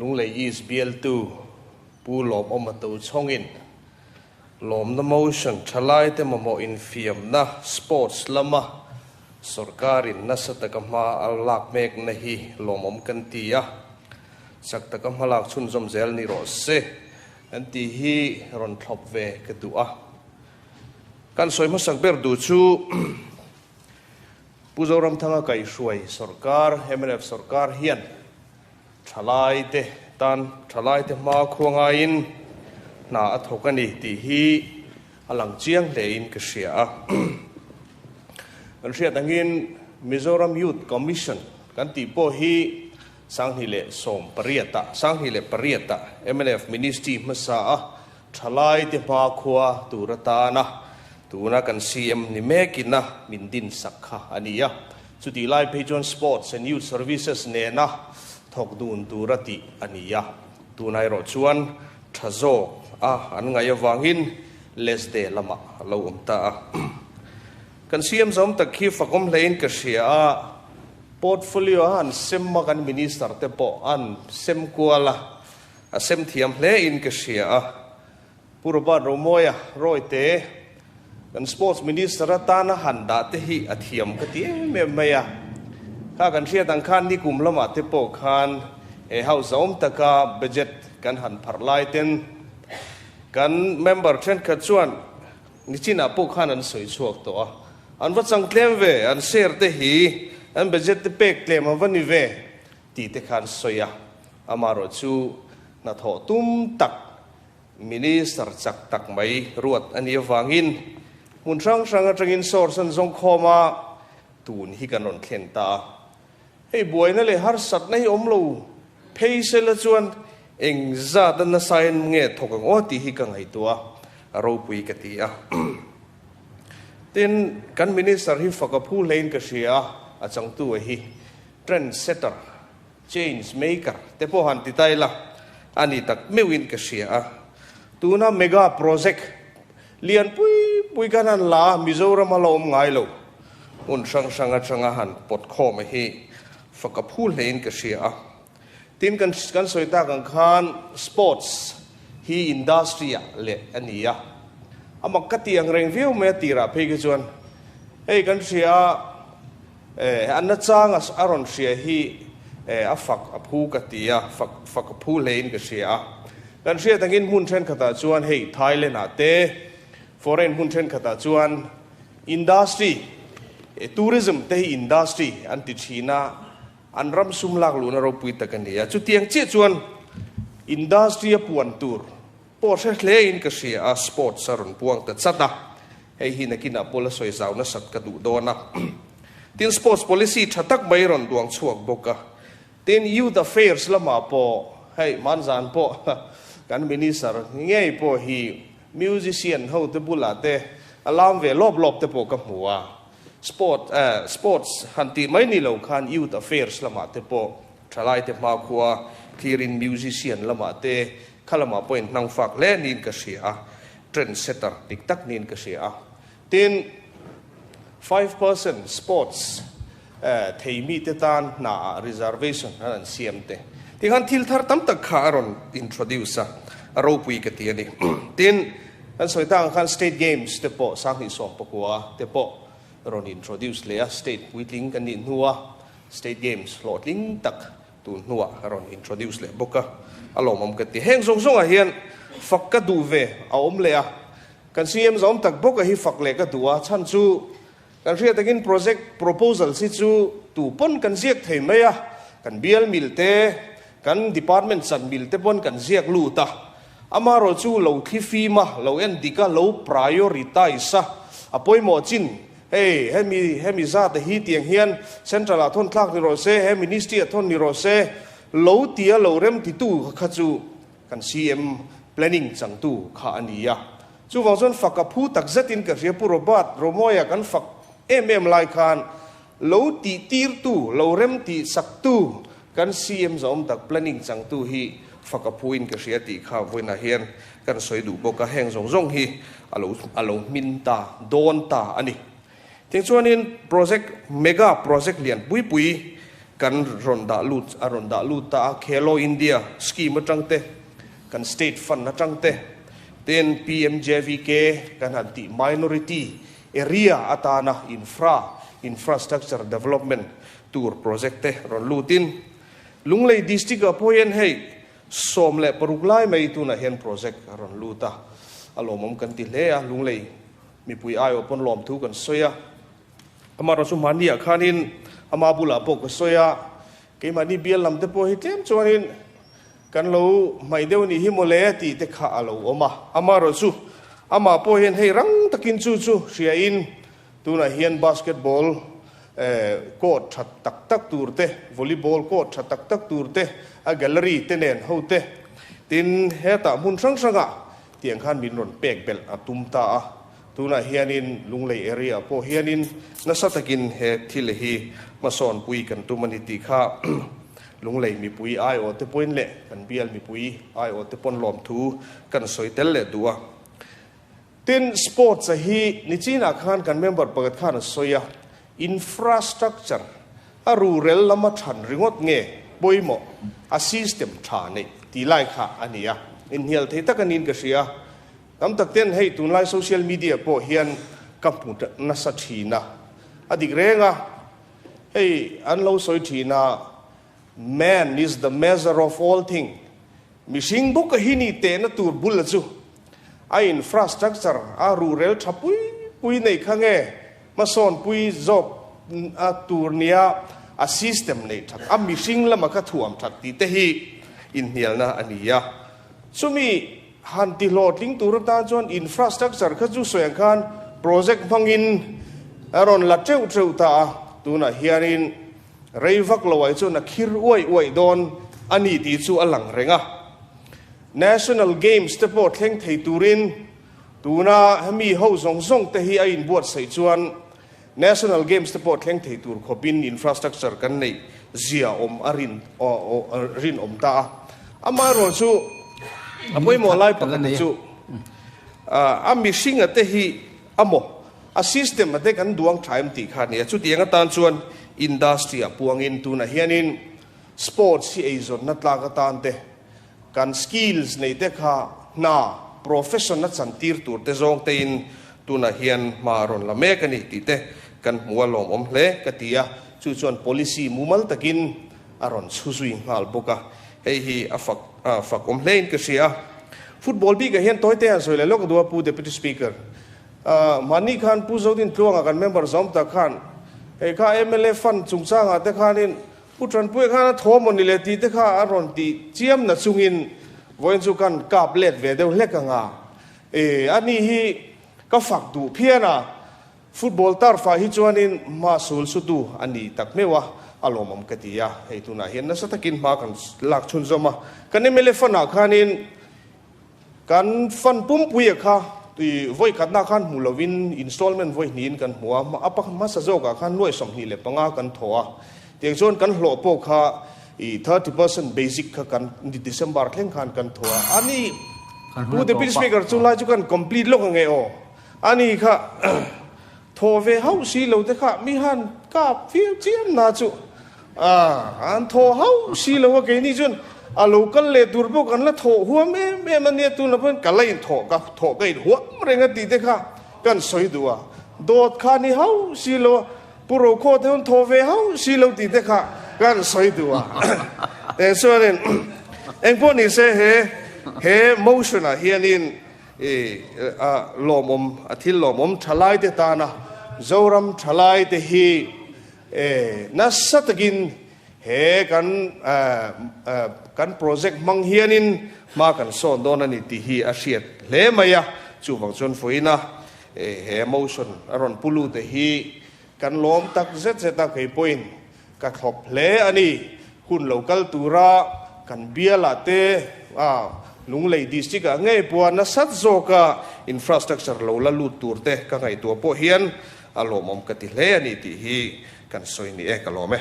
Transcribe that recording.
Lunglei East bialtu Pu Lawmawma Tochhawngin lawmna motion thalaite mamawh infiamna sports lama sawrkarin nasa taka hma a lak mekna hi lawmawm kan ti a, chak taka hmalak chhunzawm zel ni rawh se kan tih hi rawn thlawp ve ka duh a. Kan sawi hmasak ber duh chu Pu Zoramthanga kaihhruai sawrkar, mnf sawrkar hian thalaite tan thalaite hma khua ngaiin hna a thawk a ni tih hi a lang chiang hlein ka hria a. Kan hriat angin Mizoram Youth Commission kan tih pawh hi 2018-ah, 2008-ah mnf Ministry hmasa a Thalaite hmakhua tur atana tuna kan CM ni mekin a min dinsak kha a ni a. Chutih lai phei chuan Sports and Youth Services nena thawk dun tura tih a ni a. Tuna erawh chuan tha zawk a an ngaih avangin Lesde lamah a lo awm ta a. Kan CM zawm tak khi fakawm hlein ka hria a, portfolio a han sem a kan Minister te pawh an sem kual a. A sem thiam hle in ka hria a, Pu Robert Romawia Rawite kan Sports Minister atana han dah te hi a thiam ka ti em em mai a. Kha kan hriat ang khan nikum lamah te pawh khan he House a awm taka budget kan han pharh lai ten kan member thenkhat chuan nichinah pawh khan an sawi chhuak tawh a, an va chang tlem ve, an share te hi an budget te pek tlem a va ni ve tih te khan sawi a. Amaherawh chu hnathawh tum tak Minister chak tak mai ruat a nih avangin hmun hrang hrang atangin source an zawng khawm a, tun hi kan rawn thlen ta a. Hei buaina leh harsatna hi awm lo phei sela chuan eng zat a nasain nge thawk ang aw tih hi ka ngaihtuah a, a ropui ka ti a. Tin, kan Minister hi fak a phu hlein ka hria a, a changtu a hi trend setter Change maker te pawh han ti ta ila, a ni tak meuhin ka hria a. Tuna mega project lian pui pui khan han la a, Mizoram a la awm ngai lo. Hmun hrang hrang atanga han pawt khawm a hi fak a phu hlein ka hria a. Tin, kan kan sawi tak ang khan sports hi industry ah leh a ni a. A mak ka ti ang reng viau mai a tirah phei khi chuan hei kan hria a. A nachang a rawn hria hi a fak a phu ka ti a, fak fak a phu hlein ka hria a. Kan hriat angin hmun thenkhatah chuan hei Thailand ah te, foreign hmun thenkhatah chuan industry, tourism te hi industry an ti thin a, an ram sum lak luhna ropui tak a ni a. Chutiang chiah chuan industry a puan tur pawh hre hlein ka hria a, sports a rawn puang ta chat a. Hei hi nakinah pawh la sawi zau nasat ka duh dawn a. Tin, sports policy tha tak mai rawn duang chhuak bawk a. Tin, youth affairs lamah pawh hei hmanzan pawh kan minister ngei pawh hi musician ho te bulah te a lam ve lawp lawp te pawh ka hmu a. Sport eh sports han tih mai ni lo khan youth affairs lamah te pawh thalai te hmakhua thlirin musician lamah te kha lamah pawh inhnang fak hle niin ka hria a. Trend setter dik tak niin ka hria a. Tin, 5% sports thei mite tan hnaah reservation an an siam te. Tikhan thil thar tam tak kha a rawn introduce a, a ropui ka ti a ni. Tin, kan sawi tak ang khan state games te pawh 2019 te pawh rawn introduce leh a, state puitling kan nih hnua state games hlawhtling tak Tun hnuah a rawn introduce leh bawk a, a lawmawm ka ti. Heng zawng zawngah hian fak ka duh ve a awm leh a, kan CM zawm tak bawk a hi fak leh ka duh a, chhan chu kan hriat takin project proposals hi chu tu pawn kan ziak thei mai a, kan bial mil te, kan department chan mil te pawn kan ziak lut a, amaherawh chu lo thli fim a, lo en dik a, lo prioritize a, a pawimawh chin Hei, hemi, hemi zat a hi tiang hian Central ah thawn thlak ni rawh se, he Ministry ah thawn ni rawh se, lo tia lo rem titu kha chu kan CM planning changtu kha a ni a. Chuvang chuan fak a phu tak zetin ka hria Pu Robert Romawia kan fak em em lai khan lo tih tirtu, lo rem tih saktu kan CM zawm tak planning changtu hi fak a phu in ka hria tih kha vawiinah hian Kan sawi duh bawk a, heng zawng zawng hi a lo a lo hmin ta dawn ta a ni. Tiang chuanin project mega project lian pui pui kan rawn dah lut a rawn dah lut ta a, Khelo India scheme atang te, kan state fund atang te, tin PMJVK kan han tih minority area atana infra infrastructure development tur project te rawn lutin Lunglei district ah pawh hian hei 16 lai mai tunah hian project a rawn lut a, a lawmawm kan ti hle a, Lunglei mipui aiawh pawn lawmthu kan sawi a. Amaherawhchu chu mahniah khanin ama bulah pawh ka sawi a, keimahni bial lam te pawh hi tlem chuanin kan lo hmaih deuh nih hi mawle tih te kha a lo awm a. Amaherawhchu chu amah pawh hian hei rang takin chu chu hriain tunah hian basketball court tha tak tak tur te, volleyball court tha tak tak tur te, a gallery te nen ho te, tin hetah hmun hrang hrangah tiang khan min rawn pek belh a tum ta a. Tunah hianin Lunglei area pawh hianin nasa takin he thil hi hmasawnpui kan tum a ni tih kha Lunglei mipui aiawh te pawhin leh kan bial mipui aiawh te pawn lawmthu kan sawi tel leh duh a. Tin, sports a hi nichinah khan kan member pakhat khan a sawi a, infrastructure a rurel lama than ringawt nge pawimawh a system tha neih tih lai kha a ni a, inhnial thei tak a niin ka hria. Tam tak ten hei tunlai social media pawh hian ka hmu nasa thin a, a dik reng a, hei an lo sawi thin a, Man is the measure of all thing, mihring bawk a hi ni tehna tur bul a chu a infrastructure a ruhrel tha pui pui nei kha nge hmasawn pui zawk a tur nia a system neih that a mihring lama kha thuam that tih te hi inhnialna a ni a, chumi Han ti hlawhtling tur atan chuan infrastructure kha chu sawi ang khan project hmangin a rawn la teuh teuh ta a, tunah hianin rei vak lo ah chuan a khir uaih uaih dawn a ni tih chu a lang reng a. National Games te pawh thleng thei turin tuna hemi ho zawng zawng te hi a inbuatsaih chuan National Games te pawh thleng thei tur khawpin infrastructure kan neih zia awm a rin rinawm ta a. Amaherawh chu a pawimawh lai pakhat chu a mihringa te hi a maw a system a te kan duang tha em tih kha a ni a. Chutiang atan chuan industry ah puangin tunah hianin sports hi eizawnna tlak atan te Kan skills nei te kha hna, profession a chantir tur te zawng tein tunah hian hma a rawn la mek a ni tih te kan hmu a lawmawm hle ka ti a, chu chuan policy mumal takin a rawn chhu zui nghal bawk a, hei hi a fak fak awm hlein ka hria a. Football bikah hian tawi te han sawi leh lawk a duh a Pu Deputy Speaker. Mahni khan Pu Zodin Tluanga kan member zawm tak khan hei kha mla fund chungchangah te khanin Pu Tanpuia khan a thaw maw ni le tih te kha a rawn tih chiam na chungin vawiin chu kan kap let ve deuh hlek ang a. E, ani hi ka fak duh phian a, football turf ah hi chuanin hma sul sutu a ni tak meuh a, a lawmawm ka ti a. Hei tunah hian nasa takin hma kan lak chhunzawm a, kan mla fund ah khanin Kan fund pumpuia kha tui vawi khatna khan hmu lovin installment vawi hnihin kan hmu a, a pakhat hmasa zawkah khan nuai 25 kan thaw a, tiang chuan kan hlawh pawh kha i 30% basic kha kan December thleng khan kan thaw a, a ni Pu Deputy Speaker chu lai chu kan complete lawk ang e aw, a ni kha thaw ve hauh si lo te kha mi han kap viau chiam na chu An thaw hauh si lo a, keini chuan a lo kal leh tur pawh kan la thawh huam em em a nia, tunah pawhin ka la inthawh ka thawh ka inhuam reng a tih te kha kan sawi duh a, dawt kha ni hauh si lo a, Pu Rokhaw te hun thaw ve hauh si lo tih te kha kan sawi duh a. Eng chuanin engpawh ni se he he motion ah hianin i a lawmawm a thil lawmawm thalai te tana Zoram thalai te hi E, nasa takin he kan kan project hmang hianin hma kan sawn dawn a ni tih hi a hriat hle mai a, chuvang chuan vawiina he motion a rawn pu lute hi kan lawm tak zet zet a, kei pawhin ka thlawp hle a ni. Hun lo kal tura kan bialah te Lunglei district ah ngei pawha nasat zawka infrastructure lo la lut tur te ka ngaihtuah pawh hian A lawmawm ka ti hle a ni tih hi kan sawi ni e, ka lawm e.